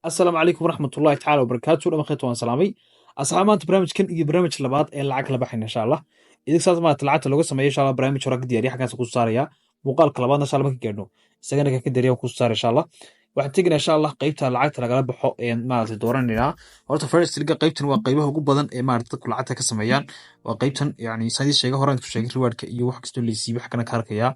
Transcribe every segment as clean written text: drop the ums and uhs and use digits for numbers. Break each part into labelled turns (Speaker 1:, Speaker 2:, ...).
Speaker 1: Asalaamu calaykum waraxmatullahi tacaala wabarakaatu. Dhama khayrta waan salaamay asxaab. Maanta barnaamijkan iyo barnaamij labaad ee lacag kala baxayna, insha Allah. Idink saas maanta lacagta looga sameeyo, insha Allah. Barnaamij hore ka diyaariya, xaggaas ku saaraya. Muuqaalka labaadna, insha Allah, marka gaadhno isagana ka diyaariya ku saara, insha Allah. Waxaan teginaa, insha Allah, qaybta lacagta lagala baxo ee maaragtay dooranaynaa. Horta first liga qaybtan waa qaybaha ugu badan ee maaragtay dadku lacagta ka sameeyaan. Waa qaybtan, yani sidii sheega horaan ku sheegay, rewardka iyo wax kastoo laysiiyey wax kana ka arkayaa,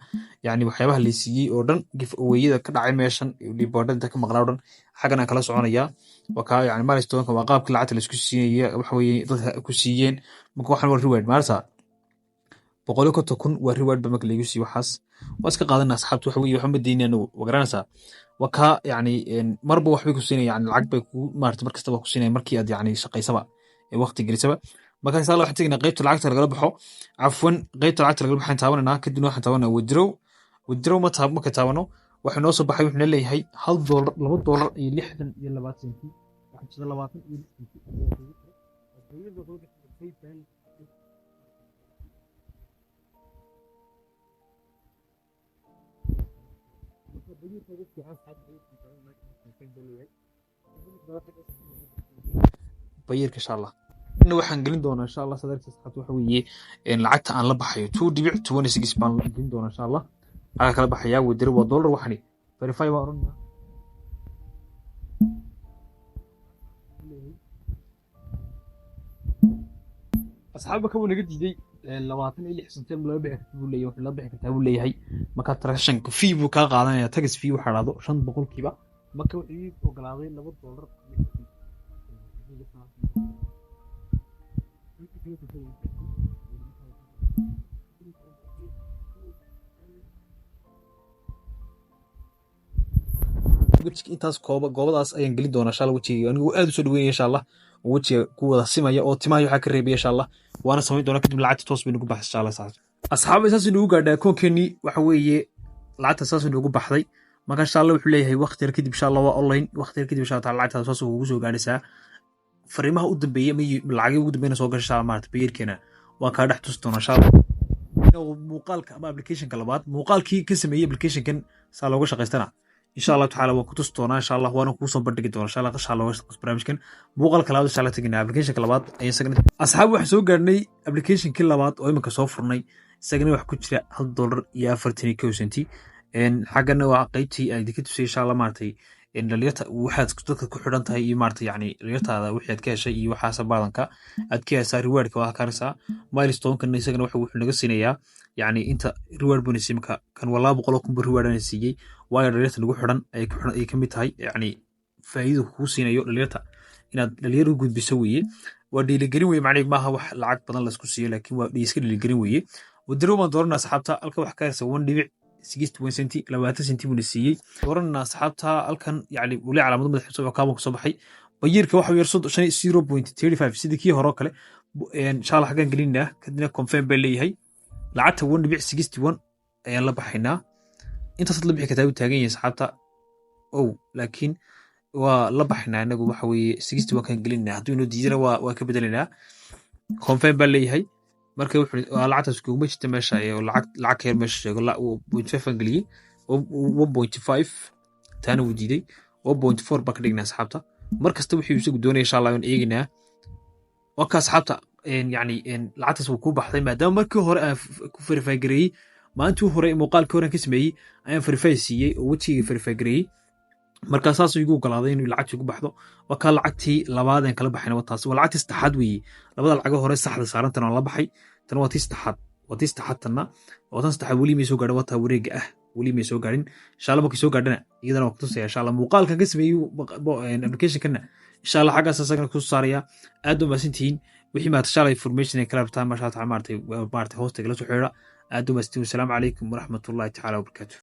Speaker 1: yani waxyaabaha laysiiyey oo dhan, giveaway-yada ka dhacay meeshan, rewardada ka maqnaa oo dhan xaggan aan kala soconayaa. Waa kaa, yani milestone-ka waa qaabka lacagta laisku siinaya, waxa weeye dadka ku siiyeen. Marka waxaan waa reward maarta 150,000 waa reward ba marka laigu siiyo. Waxaas waa iska qaadana, asxaabta. Waxa weeye waxba ma deyni anagu, waa garanaysaa. Waa kaa, yani marba waxbay ku siinaya, yani lacag bay ku maarata mar kasta waa ku siinaya markii aad yani shaqaysaba ee waqti gelisaba. Marka insha Allah waxaan teginaa qaybta lacagta lagala baxo. Cafwan, qaybta lacagta lagala baxaan taabananaa. Kadibna waxaan taabanaa withdraw. Withdraw ma taab marka taabano, waxaa noo soo baxay, wuxuu leeyahay $1, $2 iyo 62 senti. Waxaa jira 26 senti. Payeerka, insha Allah, waxaan gelin doonaa, insha Allah. Sadarka asxaabta waxa weeye lacagta aan la baxayo 2.26 baan gelin doonaa, insha Allah. Waxaa kala baxayaa withdraw, waa dollar. Waxani verify baan oranaa. Asxaabba ka naga diiday 26 senteen laba bixi karta buu leeyahay. Wuxuu la bixi kartaa buu leeyahay. Marka transaction fee buu kaa qaadanaya, tax fee waxaa dhahdo 5%. Marka wuxuu ii ogolaaday $2. Wejiga intaas kooba goobadaas ayaan gelin doonaa, insha Allah. Wejiga anigu aad u soo dhaweynaya, insha Allah, wejiga ku wada simaya oo timaha waxaa ka reebaya, insha Allah, waana samayn doonaa. Kadib lacagta toos bay nagu baxay, insha Allah. Asxaabay, saas inagu gaadhaa koonkeenii. Waxa weeye lacagta saas inagu baxday. Marka, insha Allah, wuxuu leeyahay waqti yar kadib, insha Allah, waa online. Waqti yar kadib, insha Allah, lacagtaada saas ugu soo gaadhaysaa. Fariimaha u dambeeyay ama lacagii ugu dambeeyna soo gashay, insha Allah, maarata Payeerkeena waan kaa dhex tusi doonaa, insha Allah. Muuqaalka ama applicationka labaad, muuqaalkii ka sameeyey applicationkan saa looga shaqaystana, insha Allah tacaala, waan ku tusi doonaa, insha Allah, waana kuu soo bandhigi doonaa, insha Allah, qashaa looga shaqaysto barnaamijkan. Muuqaalka labaad, insha Allah, teginaa applicationka labaad ayaan isagana. Asxaab, waxaan soo gaadhnay applicationkii labaad oo iminka soo furnay. Isagana wax ku jira $1 iyo 41 senti. Xaggana waa qaybtii aan idinka tusay, insha Allah, maaragtay dhalinyarta waxaad dadka ku xidhan tahay iyo maaragtay yani dhalinyartaada wixii aad ka heshay iyo waxaasa baadanka aad ka heshaa. Rewardka waa karaysaa. Milestone-kana isagana wuxuu naga siinayaa, yani inta reward buu na siiyey. Marka kan waa 200,000 buu reward ana siiyey, waayo dhalinyarta nagu xidhan ay ku xidhan ay ka mid tahay. Yani faa'iidada kuu siinayo dhalinyarta inaad dhalinyar u gudbiso weeye, waa dhiirigelin weye. Macnaheedu maaha wax lacag badan laisku siiyo, laakiin waa iska dhiirigelin weeye. Withdraw baan dooranaa, asxaabta. Halka wax ka haysa 1.61 senti, 20 senti buu na siiyey. Dooranaa, asxaabta, halkan. Yani weli calaamado madax kaaba kusoo baxay. Payeerka waxa yar 35 0.35, sidii kii hore oo kale, insha Allah. Xaggaan gelinaa, kadibna confirm baa leeyahay. Lacagta 1.61 ayaan la baxaynaa. Intaasaad la bixi kartaa buu taagan yahay, asxaabta. Ow, laakiin waa la baxaynaa inagu. Waxa weeye 61 kan gelinaa. Hadduu inoo diidana waa ka bedelaynaa. Confirm baa leeyahay. Marka wuxuu lacagtaas kuguma jirta meesha ee lacag ka yar meesha sheego. 0.5 aan geliyey, 1.5 taana wuu diiday. 1.4 baa ka dhignaa, asxaabta. Mar kasta wuxuu isagu doonaya, insha Allah, waan eegaynaa. Waa ka, asxaabta, yani lacagtaas wuu ku baxday, maadaama markii hore aan ku verify gareeyey. Maalintii hore muuqaalkii hore aan ka sameeyey ayaan verify siiyey oo wejigii verify gareeyey. Markaa saasuu igu ogolaaday inuu lacagtii ku baxdo. Waa kaa lacagtii labaad aan kala baxayna. Waa taas, waa lacagtii saddexaad weeye. Labada lacago hore saxda saarantan waan la baxay. Tan waa tii saddexaad, waa tii saddexaad. Tanna waa tan saddexaad. Weli may soo gaadhin. Waa taa wareega ah, weli may soo gaadhin, insha Allah. Markay soo gaadhana iyadana waa kutusaya, insha Allah. Muuqaalkan ka sameeyey applicationkana, insha Allah, xaggaas isagana kusoo saaraya. Aad u mahadsantihiin. Wixii maad insha Allah information ay kala rabtaan, masha Allah, maaragtay hoosta kala soo xiriira. Aad u mahadsantihiin. Wasalaamu calaykum waraxmatullahi tacaala wabarakaatu.